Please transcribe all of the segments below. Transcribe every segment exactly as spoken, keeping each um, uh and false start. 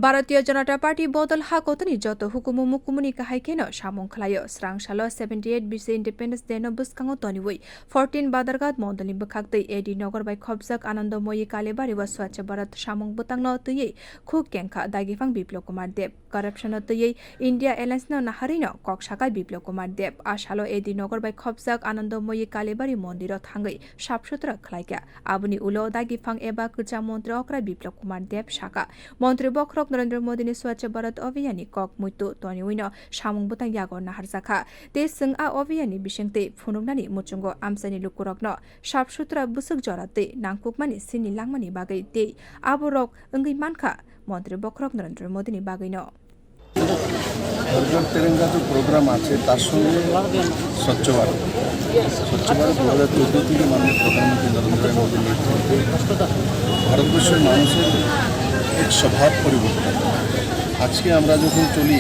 Bharatiya Janata Party bodol ha kotorni joto hukumu mukumuni kahai kheno samung khlaio. Srang salo seventy eight bisi Independence Day no bwskango toniwi fourteen Badarghat mondolni bwkhaktwi A D Nagar bai khopjak Anandamoyi Kalibari o Swachh Bharat samung bwtangno twiwi khuk kengkha Dagiphan Biplab Kumar Deb. Corruption no twiwi India Alliance no naharwi no kok sakha Biplab Kumar Deb. A salo A D Nagar bai khopjak Anandamoyi Kalibari mondiro thangwi sap sutra khlaikha. Aboni ulo Dagiphan eba kwcham montri okra Biplab Kumar Deb sakha, montri bokhorok Narendra Modi ni Swachh Bharat Abhiyan ni kok muitu toniwi no samung bwtang yago naharjakha. Tei chwng a Abhiyan ni bisingtwi phunuknani muchungo amchaini lukurokno sap sutra bwswk jora twi nangkukmani sini langmani bagwi tei aborok wngwi mankha montri bokhorok Narendra Modi ni bagwino. হর ঘর তেরেঙ্গা যে প্রোগ্রাম আছে, তার সঙ্গে স্বচ্ছ ভারত, স্বচ্ছ ভারত দু হাজার চোদ্দ থেকে মাননীয় প্রধানমন্ত্রী নরেন্দ্র ভাই মোদীর নেতৃত্বে ভারতবর্ষের মানুষের এক স্বভাব পরিবর্তন। আজকে আমরা যখন চলি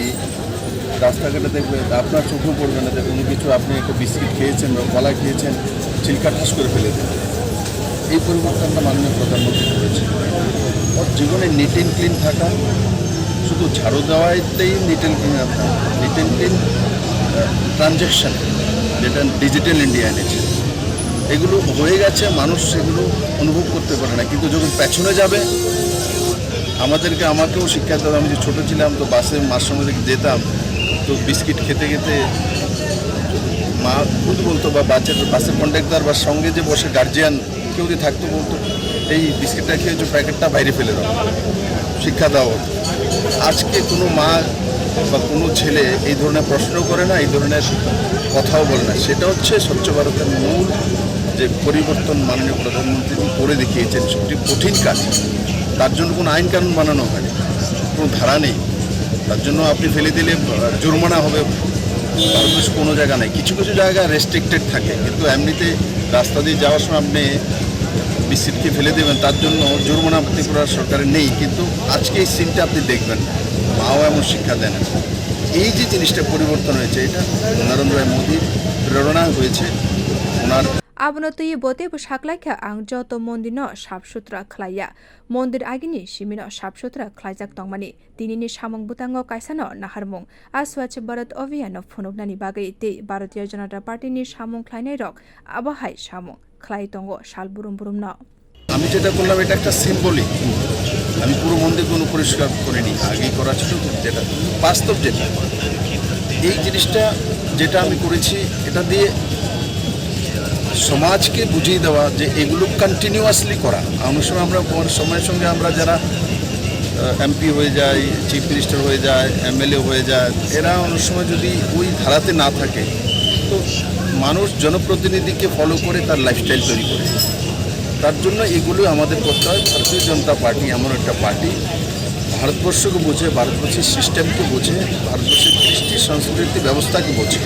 রাস্তাঘাটে, দেখবেন আপনার চোখেও পড়বে না যে কোনো কিছু, আপনি একটা বিস্কিট খেয়েছেন বা কলা খেয়েছেন, ছিলকা ঠাস করে ফেলে দেন। এই পরিবর্তনটা মাননীয় প্রধানমন্ত্রী করেছেন। ওর জীবনে নিট অ্যান্ড ক্লিন থাকা, শুধু ঝাড়ু দেওয়াইতেই neat and clean, neat and clean transaction, যেটা ডিজিটাল ইন্ডিয়া এনেছে, এগুলো হয়ে গেছে, মানুষ সেগুলো অনুভব করতে পারে না। কিন্তু যখন পেছনে যাবে, আমাদেরকে, আমাকেও শিক্ষা দিতে হবে। আমি যে ছোট ছিলাম, তো বাসে মার সঙ্গে যেতাম, তো বিস্কিট খেতে খেতে মা খুদ বলতো, বা বাসের, বাসের কন্ডাক্টর বা সঙ্গে যে বসে গার্জিয়ান, কেউ যদি থাকতো, বলতো, "এই বিস্কিটটা খেয়েছো, প্যাকেটটা বাইরে ফেলে দাও।" শিক্ষা দেওয়া হতো। আজকে কোনো মা বা কোনো ছেলে এই ধরনের প্রশ্ন করে না, এই ধরনের কথাও বলে না। সেটা হচ্ছে স্বচ্ছ ভারতের মূল যে পরিবর্তন মাননীয় প্রধানমন্ত্রী করে দেখিয়েছেন, সেটি কঠিন কাজ। তার জন্য কোনো আইন কানুন বানানো হয়নি, কোনো ধারা নেই। তার জন্য আপনি ফেলে দিলে, আহ, জরিমানা হবে, ভারতবর্ষে কোনো জায়গা নেই। কিছু কিছু জায়গা রেস্ট্রিক্টেড থাকে, কিন্তু এমনিতে রাস্তা দিয়ে যাওয়ার সময় আপনি বিস্কিট খেয়ে ফেলে দেবেন, তার জন্য জরিমানা ত্রিপুরা সরকারের নেই। কিন্তু আজকে এই সিনটা আপনি দেখবেন, মাও এমন শিক্ষা দেন। এই যে জিনিসটা পরিবর্তন হয়েছে, এটা নরেন্দ্র ভাই মোদীর প্রেরণা হয়েছে, ওনার Abono twiwi bo teibo saklaikha, ang joto mondirno sap sutra khlaiya. Mondir agini simino sap sutra khlaijak tongmani. Tinini samung bwtango kaisano naharmung, a Swachh Bharat Abhiyan no phunuknani bagwi tei Bharatiya Janata Party ni samung khlainairok abo hai samung khlai tongo sal brum brumno. আমি যেটা করলাম, এটা একটা সিম্বলিক। আমি পুরো মন্দিরগুলো পরিষ্কার করিনি, আগে করা ছিল, কিন্তু যেটা বাস্তব, যেটা এই জিনিসটা যেটা আমি করেছি, এটা দিয়ে সমাজকে বুঝিয়ে দেওয়া যে এগুলো কন্টিনিউয়াসলি করা। অনেক সময় আমরা, সময়ের সঙ্গে আমরা যারা এমপি হয়ে যায়, চিফ মিনিস্টার হয়ে যায়, এমএলএ হয়ে যায়, এরা অনেক সময় যদি ওই ধারাতে না থাকে, তো মানুষ জনপ্রতিনিধিকে ফলো করে তার লাইফস্টাইল তৈরি করে। তার জন্য এগুলো আমাদের করতে হয়। ভারতীয় জনতা পার্টি এমন একটা পার্টি, ভারতবর্ষকে বোঝে, ভারতবর্ষের সিস্টেমকে বোঝে, ভারতবর্ষের কৃষ্টি সংস্কৃতি ব্যবস্থাকে বোঝে।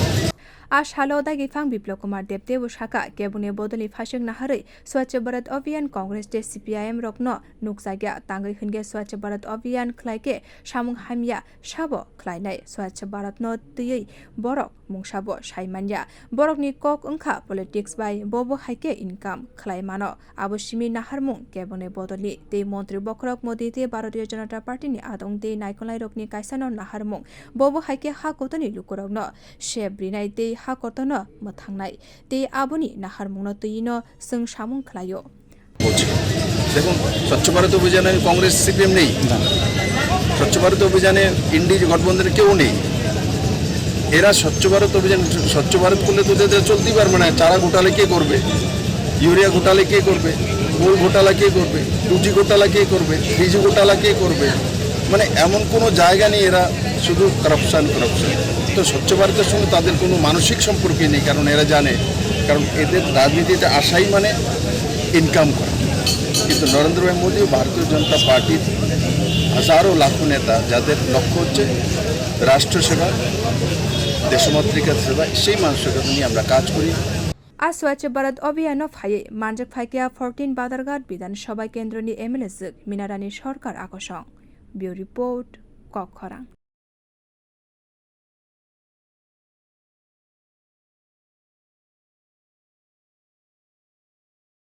A salo Dagiphan Biplab Kumar Deb teibo sakha, kebengni bodolni phaising naharwi Swachh Bharat Abhiyan Congress tei C P I M rokno nukjakya, tangwi hwnkhe Swachh Bharat Abhiyan khlaikhe samung hamya sabo khlainai, Swachh Bharat no twiwi borok mungsabo sai manya. Borokni kok wngkha politics bai, bobo hai khe income khlai mano. Abo simi naharmung kebengni bodolni tei montri bokhorok Modi tei Bharatiya Janata Party ni adong tei naikolnairokni kaisano naharmung. Bobo hai khe ha kotorni lukurokno sep rinai tei ha kotorno mwthangnai tei aboni naharmungno twiwino chwng samung khlaio. বলছি। দেখুন, স্বচ্ছ ভারত অভিযানে কংগ্রেস সিপিএম নেই, স্বচ্ছ ভারত অভিযানে এনডিএ গঠবন্ধনে কেউ নেই। এরা স্বচ্ছ ভারত অভিযান, স্বচ্ছ ভারত করলে তো ওদের চলতেই পারবে না। চারা ঘোটালে কে করবে? ইউরিয়া ঘোটালে কে করবে? কোল ঘোটালা কে করবে? টু জি ঘোটালা কে করবে? থ্রি জি ঘোটালা কে করবে? মানে এমন কোনো জায়গা নেই, এরা শুধু করাপশন, করাপশন। তো স্বচ্ছ ভারতের সঙ্গে তাদের কোনো মানসিক সম্পর্কই নেই, কারণ এরা জানে, কারণ এদের রাজনীতিতে আসাই মানে ইনকাম করা। কিন্তু নরেন্দ্র ভাই মোদী ও ভারতীয় জনতা পার্টির হাজারো লাখো নেতা, যাদের লক্ষ্য হচ্ছে রাষ্ট্র সেবা, দেশমাতৃকার সেবা, সেই মানসিকতা নিয়ে আমরা কাজ করি। A Swachh Bharat Abhiyan no phaiwi manjak phaikha fourteen Badarghat Bidhan Sabha kendroni M L A jwk Minarani Sarkar akosong. Bureau Report, Kokkhorang.